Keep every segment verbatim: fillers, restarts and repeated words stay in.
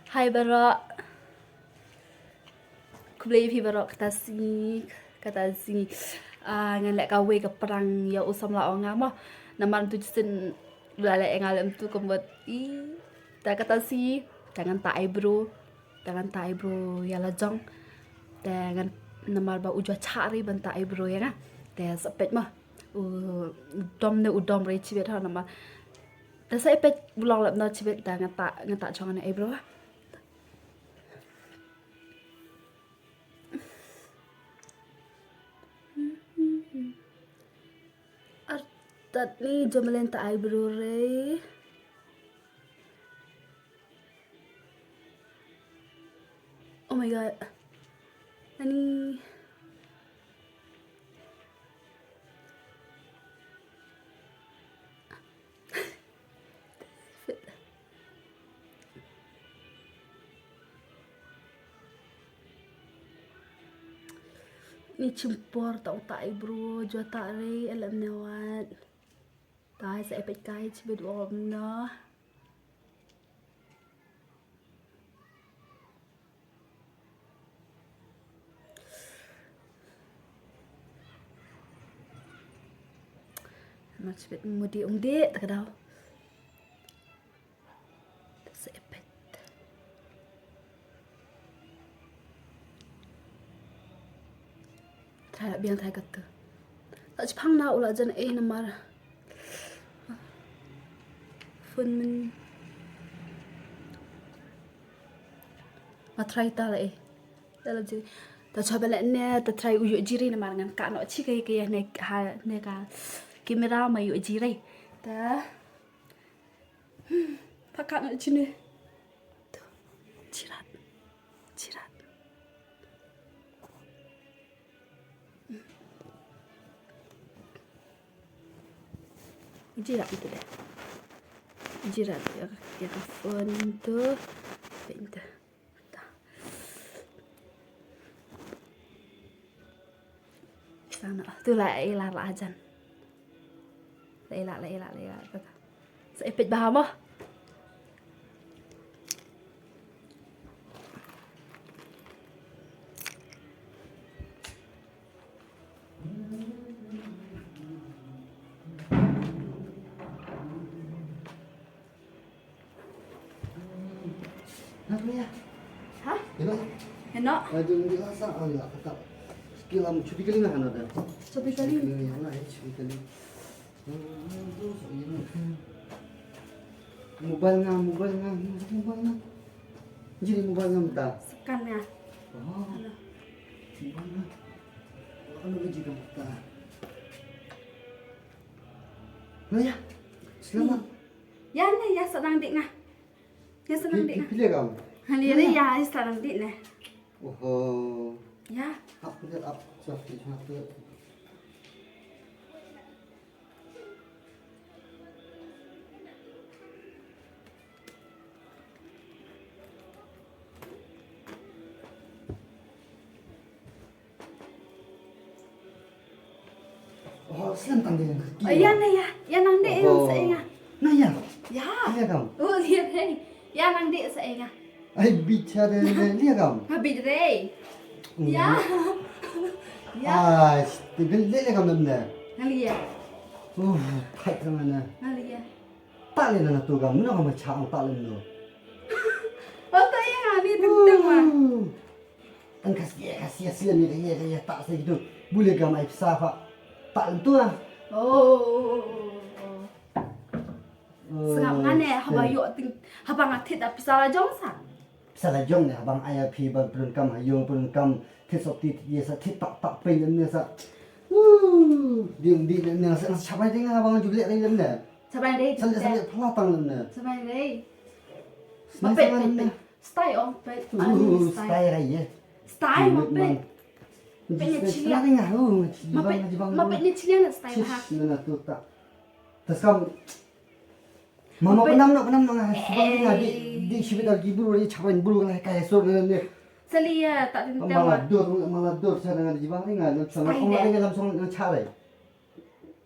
Hi baroh. Khublei ïa phi baroh. Kata sngi, kata sngi, ah, ngan leh kawei ka prank ïa u samla ong nga mo. Namar tu jisin la leh nga lem tu kembet i. Ta kata sngi, ta ngan ta eyebrow. Ta ngan ta eyebrow ïa la jong. Ta ngan namar ba u jua cha ri ban ta eyebrow ïa nga. Ta sa peit mo. U dom ne u dom ri chibet ha namar. Ta sa peit u long lem no chibet ta ngan ta ngan ta jong ne eyebrow. Artat ni jomelen ta eyebrow re. Oh my god. Ani. Ni chimpor ta uta i bro jua ta rei elem ne wat. Ta sa epek kai chibit wom no. Mach bet mudi ung de ta ka daw. Sa epet. Trai biang trai kata. Tak chipang na ula jan eh namar. Phone min. Nga trai ta la eh. Dalam sini. Ta coba lek ne ta trai u yu jiri namar ngan ka no chi kai kai ne ha ne ka kamera ma yu jiri. Ta. Pakat no chi ne. Tu. Chirat. Chirat. Jirak tu deh. Jirak tu ya, ya ka phone tu. Pinta. Sana tu la ila la ajan. La ila la ila la ila. Sa epit bah mo. Ha? Eno. Eno. Adu ngi la sa ang la kata. Skill am chubi kali na hana da. Chubi kali. Chubi kali na, eh, chubi kali. Mobile nga, mobile nga, mobile nga. Jiri mobile nga mata. Sekan nga. Oh. Mobile nga. Ano ba jiri mata? Naya. Selamat. Ya ne ya sa dang dik nga. Ya sa dang dik nga. Pile kam. Hali re ya sa dang dik ne. Oho. Ya. Ap pile ap. Saf saf. Oh, slem tang de. Oh, ya na ya. Ya nang de sa enga. Na ya. Ya. Ya kam. Oh, ya de. Ya nang de sa enga. Ai bicha de de ya kam. Ha bi de. Ya. Ya. Ai, de de kam de. Na ya. Oh, pat na na. Na ya. Ta le na tu kam. Na kam cha ta le no. Oh, ta ya ni tu tu ma. An ka sia ka sia sia ni ka ïa ka ïa ta sa gitu. Bule gam ai pisa fa. Ta entu ah. Oh. Sngap nga ne haba ïoh ting haba nga thit da pisa la jong sa. Pisa la jong ne haba nga ai phi ba pun kam ha ïoh pun kam thit sop ti thit ïa sa thit ta ta pen ne sa. Ding ding ne sa chabai ding haba nga juble ding ne. Chabai ding. Sa le sa le pla tang ne. Chabai ding. Ma pet pet. Stai ong pet. Stai ra ye. Stai ma pet. Pet ne chilia. Ma pet ne chilia na stai ha. Na tu ta. Tas kam. Mama kenam no kenam no nga sibang nga di di sibit al gibur ri chaban buru nga kai sur ne ne. Salia ta tin tema. Mala dur mala dur sa nga di bang nga lam sama ong nga lam song nga charai.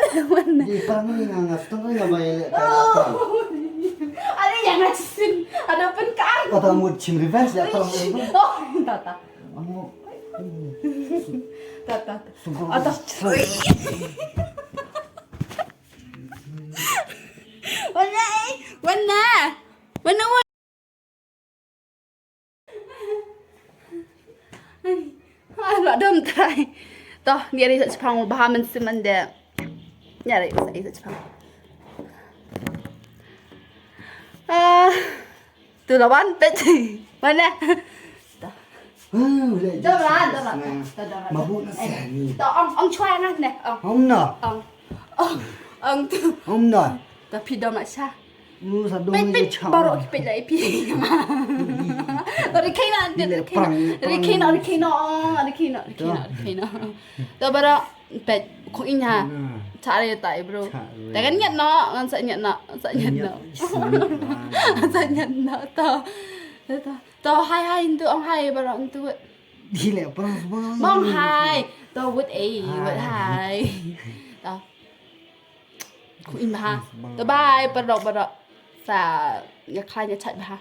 Wan, wan. Di prank ni nga, nga stang nga bai le ka prank. Ada yang ngaji sin. Ada pun kan. Kata mut chim revenge ya prank ni. Oh, tata. Amo. Tata. Sungguh. Atas. Wan na, eh. Wan na. Wan na, wan. Ai, ba dom trai. To, ngi ri sa chipang ba ha men simen de. Ngi ri sa sa chipang. Ah, tu lawan pet. Mana? To. Dom la, dom la. To, dom la. Mabuk na sani. To, ong, ong chwa na ne. Ong. Ong na. Ong. Ong, ong tu. Ong na. To, phi dom la sha. Peit, peit, baroh ki peit la ïa phi. Ri khie na, ri khie na, ri khie na, ri khie na, ri khie na, ri khie na. To baroh, peit, khong ïa nga. Cha re tai, bro. Ta kan ñiat noh, ngan sa ñiat noh, sa ñiat noh. Sa ñiat noh, to. To, to, hai, hai, ntu, ong hai, baroh, ntu. Di le prank semua. Mong hai. To wut ei, wut hai. To. Khong ïa nga. To bye, baroh, baroh. Sa ïa khlaiñ ïa chait bha.